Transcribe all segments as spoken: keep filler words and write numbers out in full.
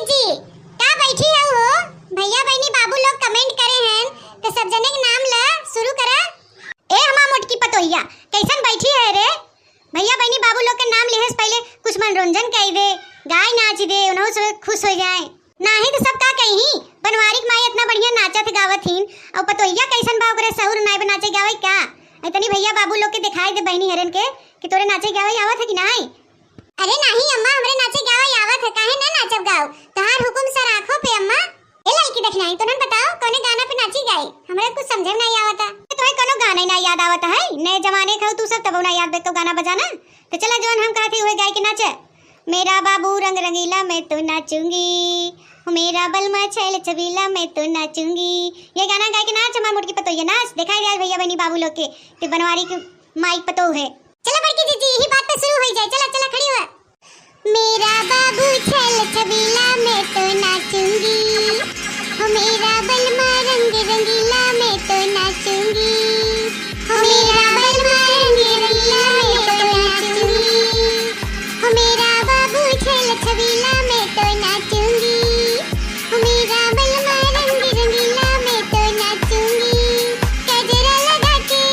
जी, का बैठी हऊ हो? भैया बहिनी बाबू लोग comment करे हैं, तो सब जने के नाम ल शुरू करा। ए हमार मोटकी पतोहिया, कैसन बैठी है रे? भैया बहिनी बाबू लोग के नाम लेहे से पहले कुछ मनोरंजन कई दे, गाय नाच दे, उनहू सब खुश हो जाए। नाही तो सब का कही, बनवारी के माई इतना बढ़िया नाचत गावत हीन, और पतोहिया कैसन बा, ओकरे सहूर नाई बा नाचे गावे का? अरे तनी भैया बाबू लोग के दिखाई दे बहिनी हरन के कि तोरे नाचे गावे आवत है कि नाही? अरे नाही अम्मा, हमरे नाचे गावे आवत है, काहे ना नाचब गाओ? तोहार हुकुम सर आँखों पे अम्मा। ए लड़की देखनाई, तोनन बताओ कौने गाना पे नाची गाई? हमरे कुछ समझे में नाही आवता। ए, तोहे कोनो गाना ही ना याद आवता है? नए जमाने के हो तू सब, तबो ना याद बे तो गाना बजाना। तो चला जवन हम कहत ही उहे गाय के नाचे। मेरा बाबू रंग रंगीला मैं तो नाचूंगी, हो मेरा बलमा छैल छबीला मैं तो नाचूंगी। ये गाना गाय के नाच हमार मोटकी पतोहिया नाच, दिखाई दे आज भैया बहिनी बाबू लोग के, ते बनवारी के माई पतोह है। चला बड़की जीजी, यही बात पे शुरू हो जाए। चला, चला, खड़ी हुआ। मेरा बाबू छैल छबीला मैं तो नाचूंगी, हो मेरा बलमा रंग रंगीला मैं तो नाचूंगी, हो मेरा बलमा रंग रंगीला मैं तो नाचूंगी, हो मेरा बाबू छैल छबीला मैं तो नाचूंगी, हो मेरा बलमा रंग रंगीला मैं तो नाचूंगी। गजरा लगा के,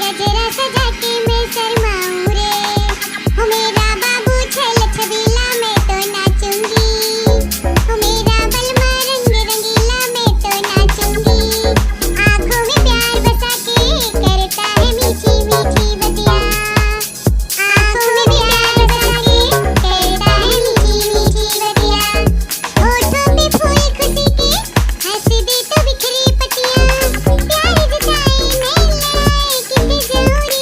गजरा सजा के मैं शर्माऊं रे। हो मेरा बाबू छैल छबीला मैं तो नाचूंगी। हो मेरा बलमा रंग रंगीला मैं तो नाचूंगी। आंखों में प्यार बसा के करता है मीठी मीठी बतिया। आंखों में प्यार बसा के करता है मीठी मीठी बतिया। होठों पे फूल खुशी के हंस दे तो बिखरी पत्तियां। प्यार जताए मैं लड़ाए किसे जाऊं रे।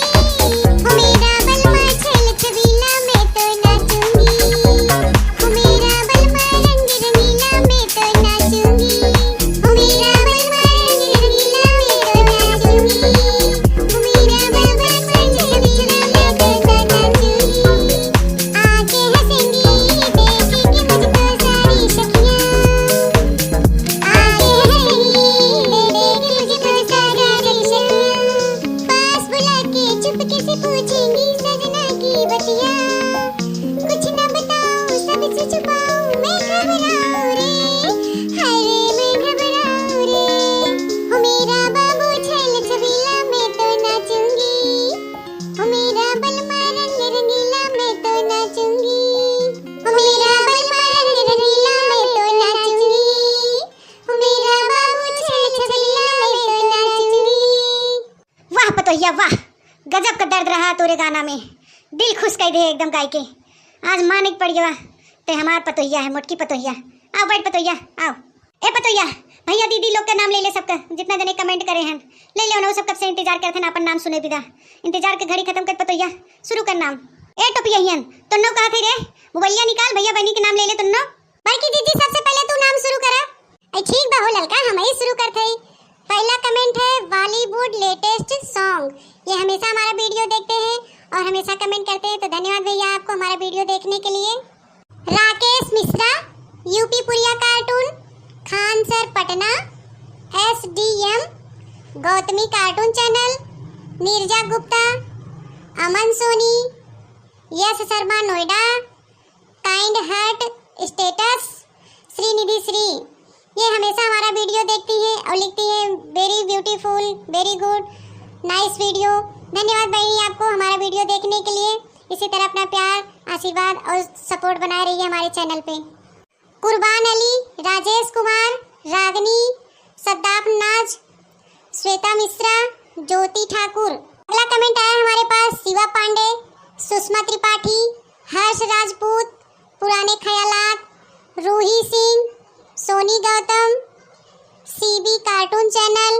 हो मेरा बलमा छैल छबीला मैं तो नाचूंगी। हो मेरा बलमा रंग रंगीला मैं तो नाचूंगी। हो मेरा बलमा रंग रंगीला मैं तो नाचूंगी। हो मेरा बलमा छैल छबीला मैं तो नाचूंगी। आके हंसेंगी देख के मुझको सारी सखियां। आके हंसेंगी देख के मुझको सारी सखियां। पास बुला के चुपके से पूछेंगी सजना की बतिया। कुछ ना बताऊं, सबसे छुपाऊं, मैं घबराऊं रे, हाय रे, मैं घबराऊं रे। हो मेरा बाबू छैल छबीला, मैं तो नाचूंगी। हो मेरा बलमा रंग रंगीला, मैं तो नाचूंगी। हो मेरा बलमा रंग रंगीला, मैं तो नाचूंगी। हो मेरा बाबू छैल छबीला, मैं तो नाचूंगी। वाह पतोहिया वाह, गजब का दर्द रहा तोरे गाना में, दिल खुश कर दे एकदम गाय के। आज माने के पड़ गया, ते हमार पतोहिया है, मोटकी पतोहिया। आओ बैठ पतोहिया, आओ। ए पतोहिया, भैया दीदी लोग का नाम ले ले सबका, जितना जने comment करे हैं, ले ले, उन्हों सब कब से इंतजार करत हैं, अपन नाम सुने बिदा। इंतजार के घड़ी खत्म कर पतोहिया, शुरू कर नाम। ए टोपियहियन, तुन्नो कहा थे रे, मोबाइलिया निकाल, भैया बहनी के नाम ले ले तुन्नो। बड़की जीजी, सबसे पहले तू नाम शुरू करा। ए, ठीक बा हो ललका, हम ही शुरू करत हई। पहला comment है Bollywood latest song। ये हमेशा हमारा video देखते हैं और हमेशा comment करते हैं, तो धन्यवाद भैया आपको हमारा video देखने के लिए। Rakesh Mishra, UP Puriya cartoon, Khan sir Patna, SDM, Gautami cartoon channel, Neerja Gupta, Aman Soni, Yash Sharma Noida, kind heart status, Srinidhi Shri, ये हमेशा हमारा video देखती हैं और लिखती हैं, very beautiful, very good, nice video। धन्यवाद बहनी आपको हमारा video देखने के लिए। इसी तरह अपना प्यार, आशीर्वाद और support बनाए रहिए हमारे channel पे। कुर्बान अली, राजेश कुमार, रागनी, सद्दाम नाज, श्वेता मिश्रा, ज्योति ठाकुर। अगला comment आया हमारे पास शिवा पांडे, सुषमा त्रिपाठी, हर्ष राजपूत, पुराने ख्यालात, रूही सिंह, सोनी गौतम, सीबी cartoon channel,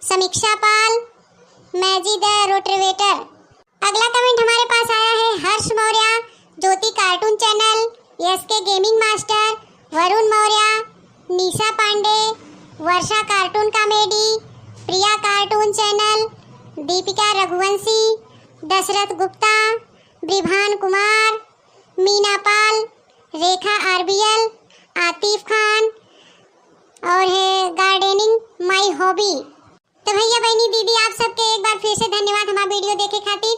समीक्षा पाल, मैजी द रोटरवेटर। अगला comment हमारे पास आया है Harsh Maurya, Jyoti cartoon channel, SK gaming master, Varun Maurya, Nisha Pandey, Varsha cartoon comedy, Priya cartoon channel, Deepika Raghuvanshi, Dashrath Gupta, Bribhan Kumar, Meena Pal, Rekha RBL, Atif Khan और है gardening my hobby। तो भैया बहनी दीदी आप सबके एक बार फिर से धन्यवाद हमारा video देखे खातिर।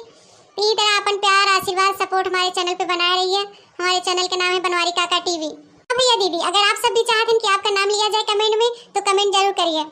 इसी तरह अपन प्यार आशीर्वाद support हमारे channel पे बनाए रहिए। हमारे channel के नाम है बनवारी काका टीवी। अब भैया दीदी, अगर आप सब भी चाहत हन कि आपका नाम लिया जाए कमेंट में, तो कमेंट जरूर करिए।